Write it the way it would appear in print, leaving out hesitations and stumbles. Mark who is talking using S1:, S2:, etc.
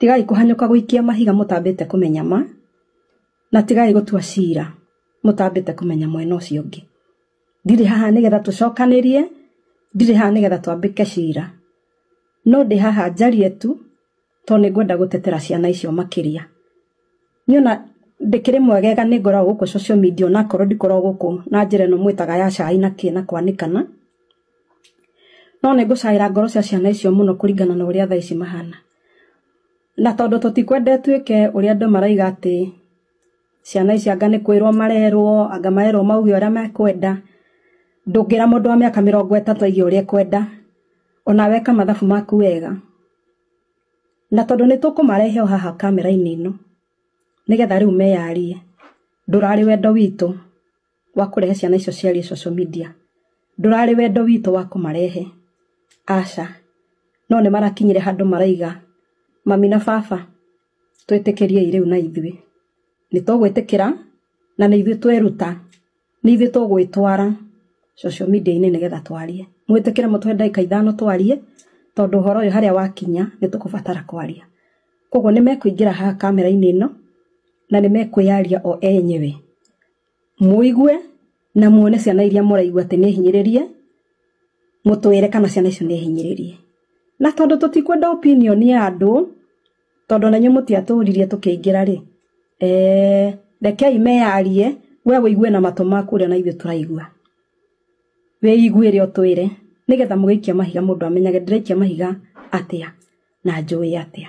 S1: Tigai kũhanyũka gũikia mahiga mũtambĩte kũmenya ma, na tigai gũtua cira mũtambĩte kũmenya mwena ũcio ũngĩ. Ndirĩ haha nĩgetha tũcokanĩrie, ndirĩ haha nĩgetha twambĩke cira, no ndĩ haha njarie tu tondũ nĩ ngwenda gũtetera ciana icio makĩria. Niĩ ona ndĩkĩrĩ mwegega nĩ ngoragwo gũkũ social media, onakorwo ndikoragwo gũkũ na njĩra ĩno mwĩtaga ya cai na kĩ na kwanĩkana, no nĩ ngũcaĩra ngoro cia ciana icio mũno kũringana na ũrĩa thaa ici mahana. Na tondũ tũtikwenda ĩtuĩke ũrĩa andũ maraiga atĩ ciana ici anga nĩ kwĩrwo marerwo, anga marerwo mauge ũrĩa mekwenda. Ndũngĩra mũndũ wa mĩaka 30 aige ũrĩa ekwenda, ona weka mathabu maku wega. Na tondũ nĩ tũkũmarehe o haha kamera-inĩ ĩno nĩgetha rĩu meyarie, ndũrarĩ wendo witũ wa kũrehe ciana icio ciarie social media, ndũrarĩ wendo witũ wa kũmarehe, aca. No nĩ marakinyire handũ maraiga mami na baba twĩtĩkĩriei rĩu na ithuĩ nĩ tũgwĩtĩkĩra, na nĩ ithuĩ tweruta, nĩ ithuĩ tũgwĩtwara social media-inĩ nĩgetha twarie. Mwĩtĩkĩre mũtũhe ndagĩka 5 twarie, tondũ ũhoro ũyũ harĩa wakinya nĩ tũkũbatara kwaria. Koguo nĩ mekũingĩra haha kamera-inĩ ĩno na nĩ mekwĩyaria o enyewe, mũigue na muone ciana iria mũraigua atĩ nĩ hinyĩrĩrie, mũtwĩre kana ciana icio nĩ hinyĩrĩrie. Na tondũ tũtikwenda opinion ya andũ, tondũ na inyuĩ mũtiatũririe tũkĩingĩra rĩ, rekei meyarie, we wĩigue na matũ maku ũrĩa na ithuĩ tũraigua. Wĩiguĩre ũtwĩre nĩgetha mũgĩikia mahiga mũndũ amenyage ndĩraikia mahiga atĩa na njũĩ atĩa.